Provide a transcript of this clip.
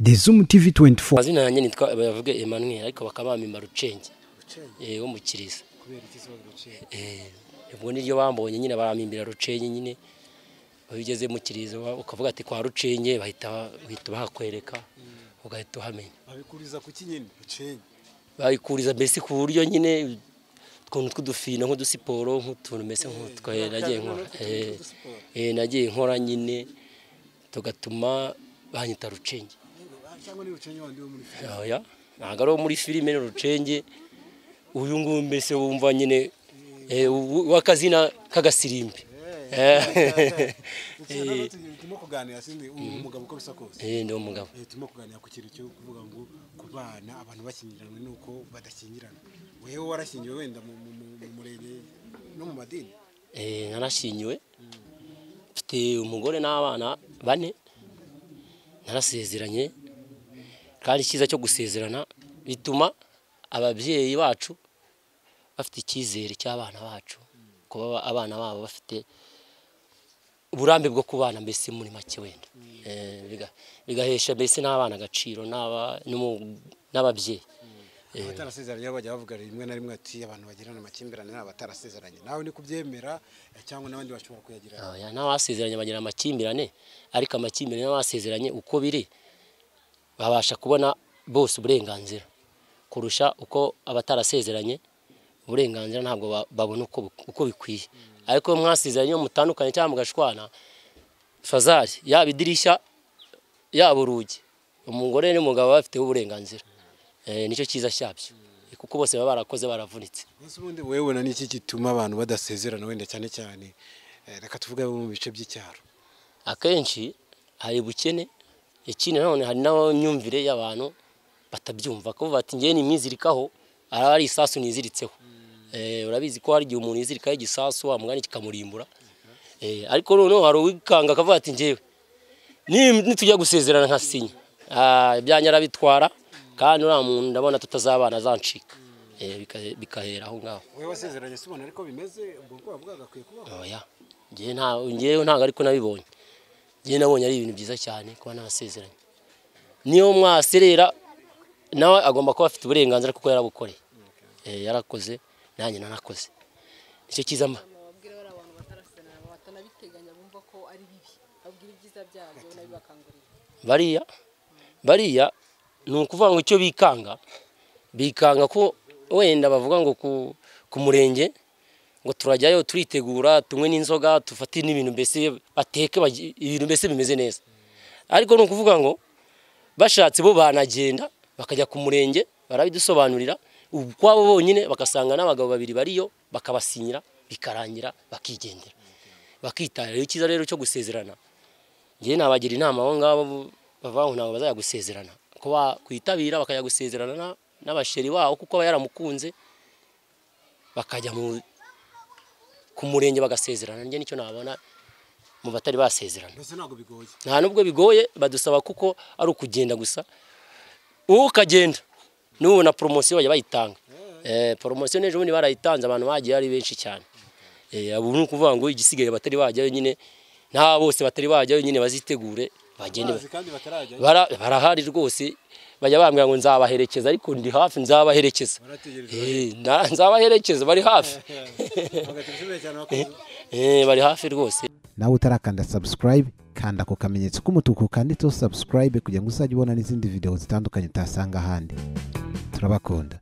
The Zoom TV 24. Amazina yanjye nitwa bavuge Emmanuel, ariko bakabamimba Rucenge wo mu Kiriza. Ubwo niryo bambonye nyine baramimbira Rucenge nyine. Ubigeze mu Kiriza ukavuga ati kwa Rucenge, bahita bahakwereka ugahita uhamenya. Babikuriza kuki nyine Rucenge? Babikuriza mbese ku buryo nyine utuntu tw'udufina nk'udusiporo nk'utuntu mbese nk'utwo nagiye nkora. Nagiye nkora nyine tugatuma banyita Rucenge. Cyangwa ni Rucenge wandi wo muri filime? Oya, ntabwo ari muri filime, ni Rucenge uyu nguyu mbese wumva nyine w'akazina k'agasirimbi. Turimo kuganira sindi umugabo uko bisa kose. Ndi umugabo. Turimo kuganira ku kintu cyo kuvuga ngo kubana abantu bashyingiranwe nuko badashyingirana. Wewe warashyingiwe wenda mu murenge no mu madini? Narashyingiwe. Mfite umugore n'abana 4. Narasezeranye. Kandi icyiza cyo gusezerana bituma ababyeyi bacu bafite icyizere cy'abana bacu, kuba abana babo bafite uburambe bwo kubana mbese muri make wenda. Bigahesha mbese n'abana agaciro n'ababyeyi. Abatarasezeranye bajya bavuga rimwe na rimwe ati abantu bagirana amakimbirane n'abatarasezeranye. Nawe ni kubyemera cyangwa n'abandi bashobora kuyagira? Oya, n'abasezeranye bagira amakimbirane, ariko amakimbirane n'abasezeranye uko biri babasha kubona bose uburenganzira kurusha uko abatarasezeranye uburenganzira ntabwo babona uko bikwiye. Ariko mwasezeranye mutandukanye cyangwa mugashwana, fazari yaba idirishya yaba urugi, umugore n'umugabo bafite uburenganzira. Nicyo cyiza cyabyo kuko bose baba barakoze baravunitse. Ese ubundi wewe na niki gituma abantu badasezerana wenda cyane cyane reka tuvuge mu bice by'icyaro? Akenshi hari bukene, ikindi nanone hari n'imyumvire y'abantu batabyumva ko bati ngiye nimwizirikaho araba ari isasu niziritseho. Urabizi ko hari igihe umuntu yizirikaho igisasu wamugani kikamurimbura. Ariko noneho hari uwikanga akavuga ati ngewe nitujya gusezerana nkasinya ibyanjye arabitwara, kandi uriya muntu ndabona tutazabana azancika. Bikahera aho ngaho. Wewe wasezeranye se ubona ariko bimeze ubwo bwoba bwagakwiye kubaho? Oya, ngewe ntabwo ariko nabibonye. Ngewe nabonye ari ibintu byiza cyane kuba nasezeranye. Niyo mwaserera nawe agomba kuba afite uburenganzira kuko yarabukoreye. Yarakoze nanjye nanakoze. Nicyo cyiza mba. Babwira bari abantu batarasezerana batanabiteganya bumva ko ari bibi. Babwira ibyiza byabyo nabibakangurira. Bariya ni ukuvuga ngo icyo bikanga ko wenda bavuga ngo ku murenge ngo turajyayo turitegura tunywe n'inzoga tufate n'ibintu mbese bateke ibintu mbese bimeze neza. Ariko ni ukuvuga ngo bashatse bo banagenda bakajya ku murenge barabidusobanurira ukwabo bonyine, bakasanga n'abagabo babiri bariyo bakabasinyira bikarangira bakigendera bakitara. Icyiza rero cyo gusezerana, ngiye nabagira inama aho ngabo bavuga ngo ntabwo bazajya gusezerana, ko bakwitabira bakajya gusezerana n'abasheri wabo kuko aba yaramukunze, bakajya ku murenge bagasezerana. Njye nicyo nabona mu batari basezerana. Mbese ntabwo bigoye? Nta nubwo bigoye, badusaba kuko ari ukugenda gusa. Ukagenda n'ubu na promosiyo bajya bayitanga. Promosiyo n'ejo bundi barayitanze, abantu bagiye ari benshi cyane. Abo ni ukuvuga ngo igisigaye batari bajyayo nyine, nta bose batari bajyayo nyine bazitegure bagende. Barahari rwose, bajya bambwira ngo nzabaherekeza, ariko ndi hafi nzabaherekeza. Nzabaherekeza, bari hafi. Bari hafi rwose. Nawe utarakanda subscribe, kanda ku kamenyetso k'umutuku kanditseho subscribe kugira ngo uzajye ubona n'izindi video zitandukanye utasanga ahandi. Turabakunda.